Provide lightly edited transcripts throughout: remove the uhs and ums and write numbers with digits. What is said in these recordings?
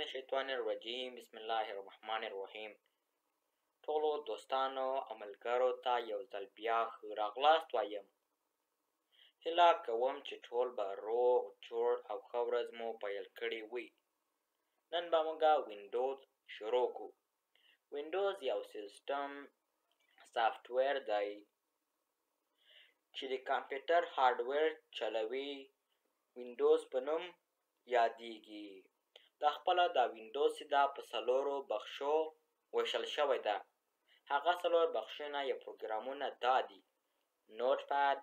من الشیطان الرجیم. بسم الله الرحمن الرحیم. ټولو دوستانو او ملګرو ته یو ځل بیا ښه راغلاست وایم. هیله کوم چې ټول به روغ جوړ او ښه ورځ مو پیل کړې وي. نن به موږ وینډوز شروع کړو. وینډوز یو سیستم سافټویر دی چې د کمپیوټر هارډویر چلوي، وینډوز په نوم یادیږي. دا خپله دا وینډوز چې دا په څلورو بخشو ویشل شوی ده. هغه څلور بخشونه یا پروګرامونه دا دي: نوټ پاد،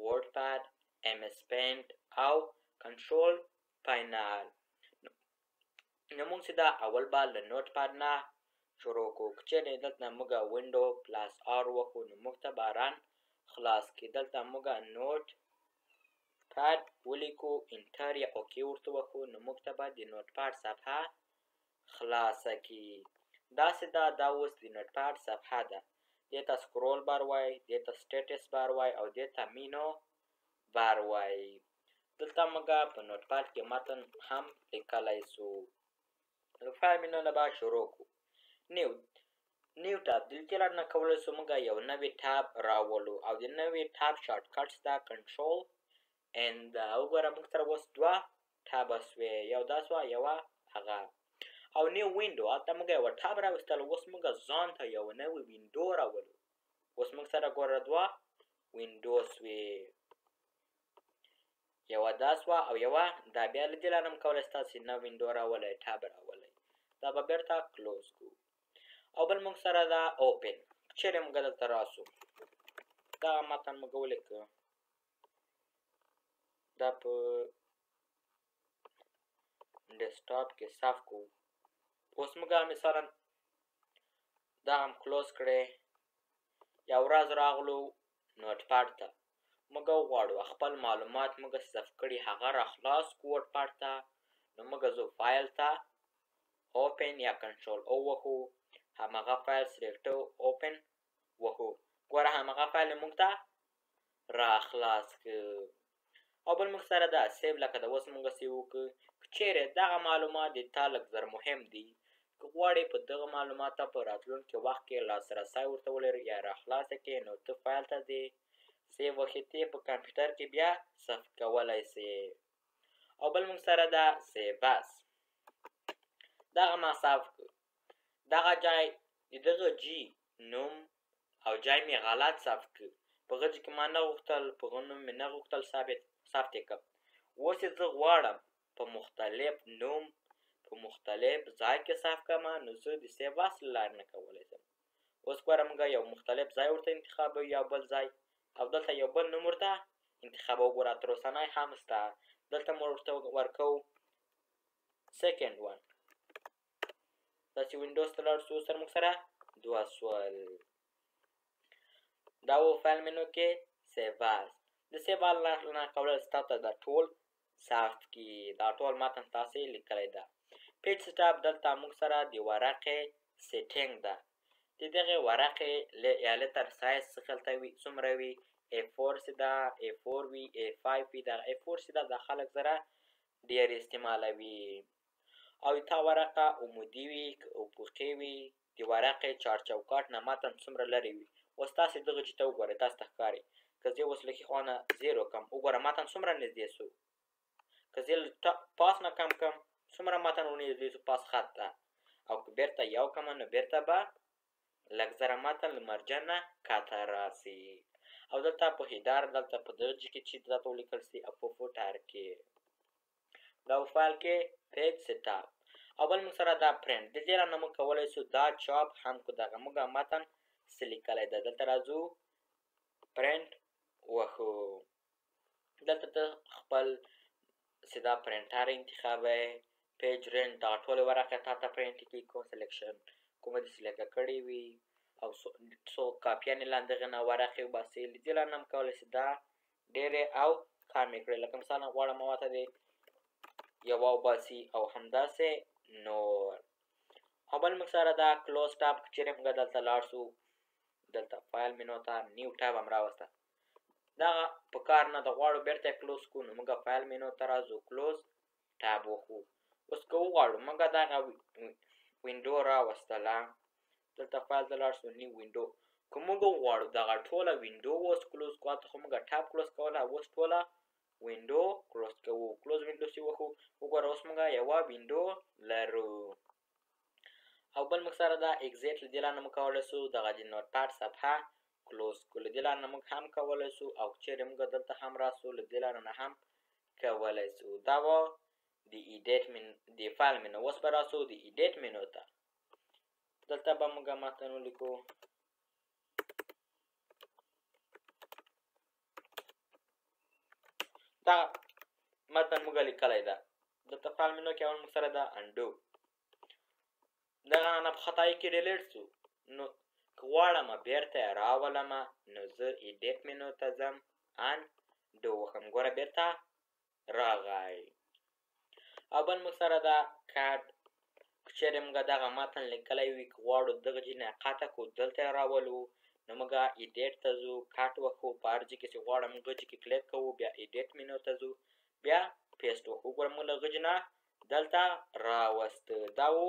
ورډ پاد، ایم اس پینټ او کنټرول پاینل. نو موږ چې دا اول به له نوټ پاد نه شروع کړو. که چېرې دلته موږ window plus R وکړو نو موږ ته به run خلاص کړي. دلته موږ نوټ پاد ولیکو، enter یا OK ورته وکړو نو موږ ته به د نوټ پاد صفحه خلاصه کړي. داسې ده، دا اوس د نوټ پاد صفحه ده. دې ته scroll bar وایي، دې ته status bar وایي او دې ته menu bar وایي. دلته موږ په نوټ پاد کې متن هم لیکلی سو. له file menu نه به شروع کړو. New tab، دلته لار نه کولی سو موږ یو نوی tab راولو او د نوي tab shortcut ده control N ده. وګوره موږ سره اوس دوه tab ه سوې، یو دا سوه یوه هغه. او new window، هلته موږ یوه tab راوستله، اوس موږ ځان ته یوه نوې window راولو. اوس موږ سره ګوره دوه window سوې، یوه دا سوه او یوه دا. بیا له دې لارې هم کولی سئ تاسې نوې window راولئ، tab راولئ. دا به بېرته close کړو. او بل موږ سره دا open. چېرې موږ دلته راسو، دغه متن موږ ولیکه، دا په desktop کې save کړو. اوس موږ مثلا دا هم close کړی. یو ورځ راغلو Notepad ته، موږ وغواړو خپل معلومات موږ save کړي هغه را خلاص کړو Notepad ته. نو موږ ځو فایل ته، open یا control O وهو، هماغه فایل select open وهو. ګوره هماغه فایل موږ ته را خلاص کړ. او بل موږ سره دا save، لکه د اوس موږ save وکړو. که چېرې دغه معلومات د تا لږ زر مهم دي، که غواړې په دغه معلومات په راتلونکي وخت کې لاسرسی ورته ولرې یا را خلاصه کړې، نو ته فایل ته ځې، save وهې، ته په کمپیوټر کې بیا save کولی سې. او بل موږ سره دا save as، دغه ما save کړ. دغه جای د دغه جي نوم او جای مې غلط save کړ، په هغه جي کې ما نه غوښتل، په هغه نوم مې نه غوښتل ثبت یې کړم. اوس یې زه غواړم په مختلف نوم په مختلف ځای کې save کړم، نو زه د save as له لارې نه کولی شم. اوس ګوره موږ یو مختلف ځای ورته انتخابوو یا بل ځای، او دلته یو بل نوم ورته انتخابوو. ګوره تر اوسنی هم سته، دلته موږ ورته ورکوو second one. داسې وینډوز ته لاړ سو، سره موږ سره دوه سول. دا و file menu کې save as. د save as نه کولی ستا ته دا ټول save کړي، دا ټول متن تاسې لیکلی ده. page setup، دلته موږ سره د ورقې setting ده. د دغې ورقې یا letter size څه هلته وي، څومره وي، A4 څه ده، A4 وي، A5 وي. دغه A4 څه ده، دا خلک زره ډېر استعمالوي. او تا ورقه عمودي وي که افقي وي، د ورقې چار چوکاټ نه متن څومره لرې وي. اوس تاسې دغه چې ته وګورئ، تاسې ته ښکاري که زه اوس له ښي خوا نه زیر وکړم، وګوره متن څومره نږدې سو. که زه له پاس نه کم کړم، څومره متن ورنږدې سو پاس خط ته. او که بیرته یو کړم نو بیرته به لږ زره متن له margin نه کښته راسي. او دلته په header، دلته په دغه جي کې چې دلته ولیکل سي، او په footer کې دا په فایل کې page setup. او بل موږ سره دا پرنټ، د دې نه موږ کولی سو دا چاپ هم کړو. دغه موږ متن څه لیکلی ده، دلته راځو پرنټ وهو. دلته ته خپل سیده پرنټر انتخابوې، page range، دغه ټولې ورقې تا ته پرنټ کړي، کوم selection کومه دې select کړې وي، او څو کاپیانې لاندې دغې نه ورقې وباسې. له دې لارې نه هم کولی سې دا ډېرې او کمې کړې. لکه مثلا غواړم ما ته دې یوه وباسي او همداسې نور. او بل موږ سره دا close tab، که چېرې موږ دلته لاړ سو، دلته file menu ته new tab هم راوسته، دغه په کار نه ده، غواړو بېرته یې close کړو، نو موږ file menu ته راځو، close tab وهو. اوس که وغواړو موږ دغه window راوستله، دلته فایل ته لاړ سو، new window. که موږ وغواړو دغه ټوله window اوس close کړو، هلته خو موږ tab close کوله، اوس ټوله window close کوو. close window چې وښو، وګوره اوس موږ یوه window لرو. او بل موږ سره دا exit له دې لارې نه موږ کولی سو دغه د Notepad صفحه close کړو، له دې لارې نه موږ هم کولی سو. او چېرې موږ دلته هم راسو، له دې لارې نه هم کولی سو. دا وه د edit menu، د file menu. اوس به راسو د edit menu ته. دلته به موږ متن ولیکو. دا متن موږ لیکلی ده. دلته file menu کې اول موږ سره دا undo، دغه نه په خطایي کې delete سو. نو که غواړم بیرته یې راولم، نو زه edit menu ته ځم، undo وښم، ګوره بیرته راغی. او بل موږ سره دا cut، که چېرې موږ دغه متن لیکلی وي، که غواړو دغه ځای نه قطع کړو، دلته یې راولو، نو موږ edit ته ځو، cut وښو. په هر ځای کې چې غواړم موږ ځای کې کلیک کوو، بیا edit menu ته ځو، بیا paste وښو. وګوره موږ له غږ نه دلته راوسته، دا و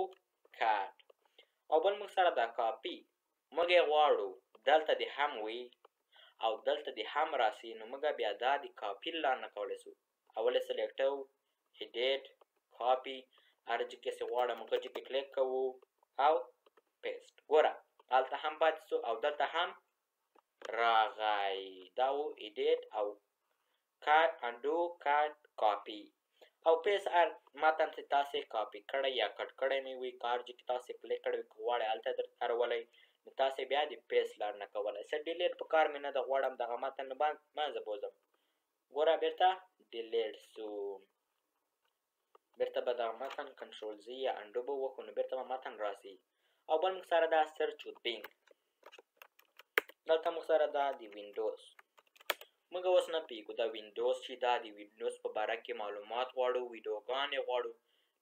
cut. او بل موږ سره دا کاپي، موږ یې غواړو دلته دې هم وي او دلته دې هم راسي، نو موږ بیا دا د کاپي له لارې نه کولی سو. اول یې select کوو، edit، copy، هر ځای کې چې غواړم هغه ځای کې کلیک کوو او paste. ګوره هلته هم پاتې سو او دلته هم راغی. دا و edit او cut، undo، cut، copy. او paste هر متن چې تاسې کاپي کړی یا cut کړی مې وي، که هر ځای کې تاسې کلیک کړی وي، که غواړئ هلته درته اړولی، نو تاسې بیا د paste لار نه کولی. څه delete په کار مې نه ده، غواړم دغه متن له منځه بوځم. ګوره بیرته delete سو. بیرته به دغه متن control Z یا undo به وکړو، نو بیرته به متن راسي. او بل موږ سره دا search with Bing، دلته موږ سره دا د وینډوز. موږ اوس نه پوهېږو دا وینډوز چې دا د وینډوز په باره کې معلومات غواړو، ویډیوګانې غواړو.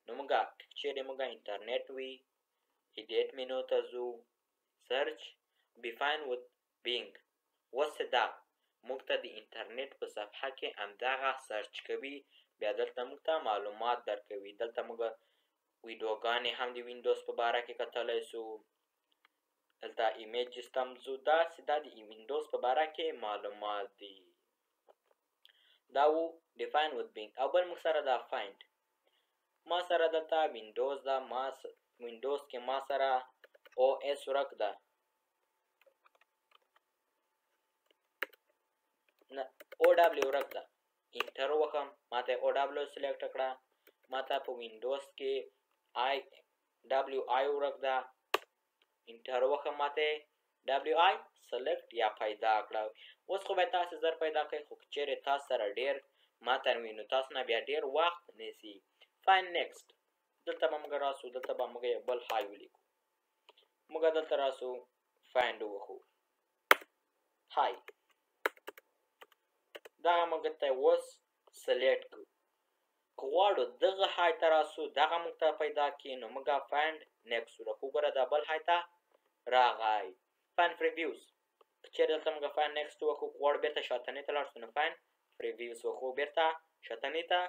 نو موږ چېرې موږ انټرنیټ وي، edit menu ته ځو، search find with Bing. اوس دا موږ ته د انټرنیټ په صفحه کې همدغه search کوي، بیا دلته موږ ته معلومات درکوي. دلته موږ ویډیوګانې هم د وینډوز په باره کې کتلی سو، دلته images ته هم ځو. داسې دا د وینډوز په باره کې معلومات دي. دا و find with Bing. او بل موږ سره دا find، ما سره دلته وینډوز ده، ما وینډوز کې ما سره OS ورک ده، نه OW ورک ده. enter وکم، ما ته OW select کړه. ما ته په وینډوز کې I W I ورک ده، enter وکم، ما ته W I select یا پیدا کړه. اوس خو به تاسې زر پیدا کړئ، خو که چېرې تاسو سره ډېر متن وي، نو تاسو نه بیا ډېر وخت نیسي. find next، دلته به موږ راسو، دلته به موږ یو بل hi ولیکو. موږ دلته راسو، find ووهو، hi. دغه موږ ته اوس select کړو. که غواړو دغه hi ته راسو، دغه موږ ته پیدا کړي، نو موږ find next ورکړو. وګوره دا بل hi ته راغی. find previous، که چېرې دلته موږ find next وکړو، که غواړو بیرته شاتنۍ ته لاړ سو، نو find previous وکړو، بیرته شاتنۍ ته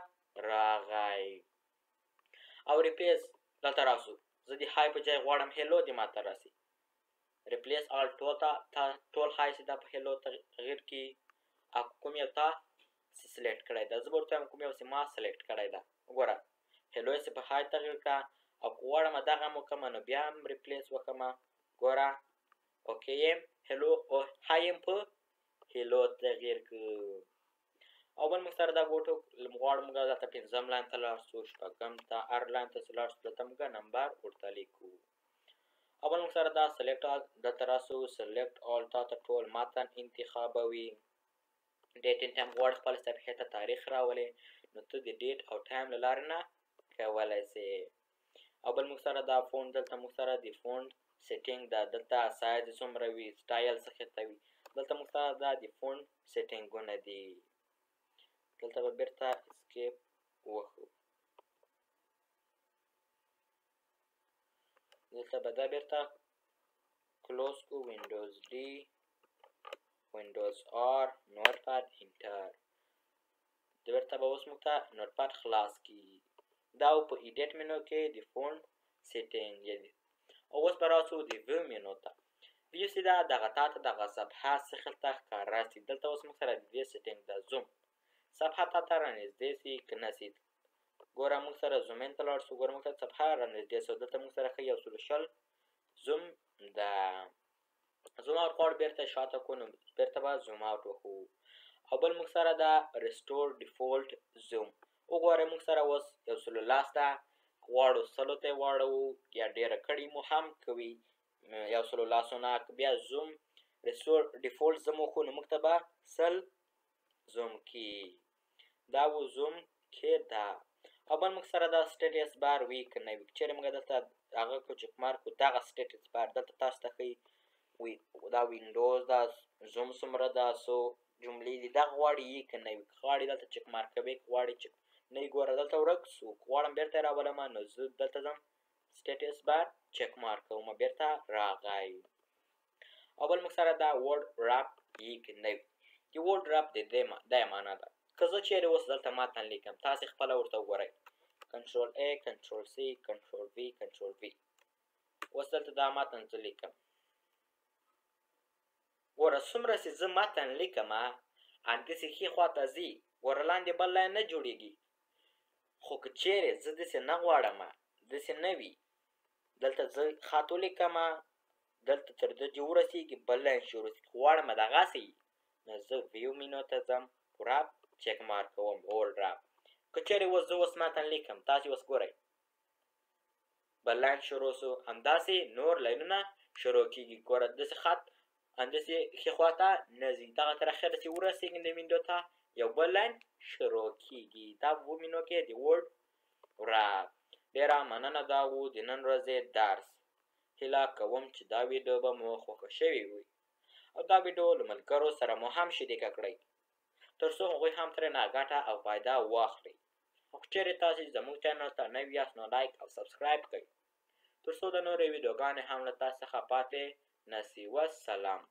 راغی. او replace، دلته راسو، زه د hi په ځای غواړم hello دې ماته راسي. replace all، ټول ته ټول hi چې دا په hello تغییر کړي. او کوم یو تا select کړی ده، زه به ورته وایم کوم یو چې ما select کړی ده. وګوره hello یې په hi تغییر کړه. او که غواړم دغه هم وکړم، نو بیا هم replace وکړم. ګوره okay یم hello او hi یم په hello تغییر کړ. او بل موږ سره دا go to، غواړو موږ دلته پنځم line ته لاړ سو، شپږم ته، هر line ته چې لاړ سو، دلته موږ نمبر ورته لیکو. او بل موږ سره دا select all، دلته راسو، select all تا ته ټول متن انتخابوي. date and time، غواړې خپل صفحې ته تاریخ راولې، نو ته د date او time له لارې نه کولی سې. او بل موږ سره دا font، دلته موږ سره د font setting ده، دلته سایز څومره وي، سټایل څه ته وي، دلته موږ سره دا د font setting ونه دي. دلته به بیرته escape ووهو، دلته به دا بیرته close کو، Windows D، Windows R، Notepad، enter. بیرته به اوس موږ ته Notepad خلاص کړي. دا په edit menu کې د font setting یعنی. او اوس به راسو د view menu ته. view سي دا دغه تا ته دغه صفحه څخه ته ښکاره سي. دلته اوس موږ سره د دې setting ده زوم صفحه تا ته رانږدې سي که نه سي. ګوره موږ سره zoom in ته لاړ سو، ګوره موږ سره صفحه رانږدې سو. دلته موږ سره ښه 120 زوم ده. zoom out غواړو بیرته شاته کو، نو بیرته به zoom out وکړو. او بل موږ سره دا restore default zoom. وګورئ موږ سره اوس 110 ده، غواړو 100 ته یې واړوو یا ډېره کړي مو هم کوي 110 نه. که بیا zoom restore default zoom وکړو نو موږ ته به 100 زوم کي. دا و زوم کې ده. او بل موږ سره دا status bar وي که نه وي. که چېرې موږ دلته هغه کو check mark کو، دغه status bar دلته تاسو ته ښیي وي دا وینډوز دا زوم څومره ده، څو جملې دي، دغه غواړي یې که نه وي. که غواړي دلته check mark کوي، که غواړي چک نه یې، ګوره دلته ورک سو. که غواړم بیرته یې راولم نو زه دلته ځم status bar check mark کوم، بیرته راغی. او بل موږ سره دا word wrap یې که نه وي. د word wrap د دې دا معنا ده که زه چېرې اوس دلته متن لیکم، تاسې خپله ورته وګورئ. control A، control C، control V، control V. اوس دلته دا متن زه لیکم. ګوره څومره چې زه متن لیکم همداسې ښي خوا ته ځي، ګوره لاندې بل line نه جوړېږي. خو که چېرې زه داسې نه غواړم، داسې نه وي، دلته زه خط ولیکم، دلته تر دې چې ورسېږي بل line شروع شي، غواړم دغسې وي، نو زه view menu ته ځم، wrap check mark کوم، word wrap. که چېرې اوس زه اوس متن لیکم، تاسې اوس ګورئ بل line شروع سو، همداسې نور لاینونه شروع کېږي. ګوره داسې خط همداسې ښي خوا ته نه ځي، دغه تر اخره چې ورسېږي د window ته یو بل line شروع کېږي. دا په menu کې د word wrap. ډېره مننه. دا و د نن ورځې درس. هیله کوم چې دا ویډیو به مو خوښه شوې وي او دا ویډیو له ملګرو سره مو هم شریکه کړئ تر څو هغوی هم ترېنه ګټه او فایده واخلي. او که چېرې تاسې زموږ channel ته نوي یاست نو like او subscribe کړئ تر څو د نورې ویډیوګانې هم له تاسو څخه پاتې نه سي. والسلام.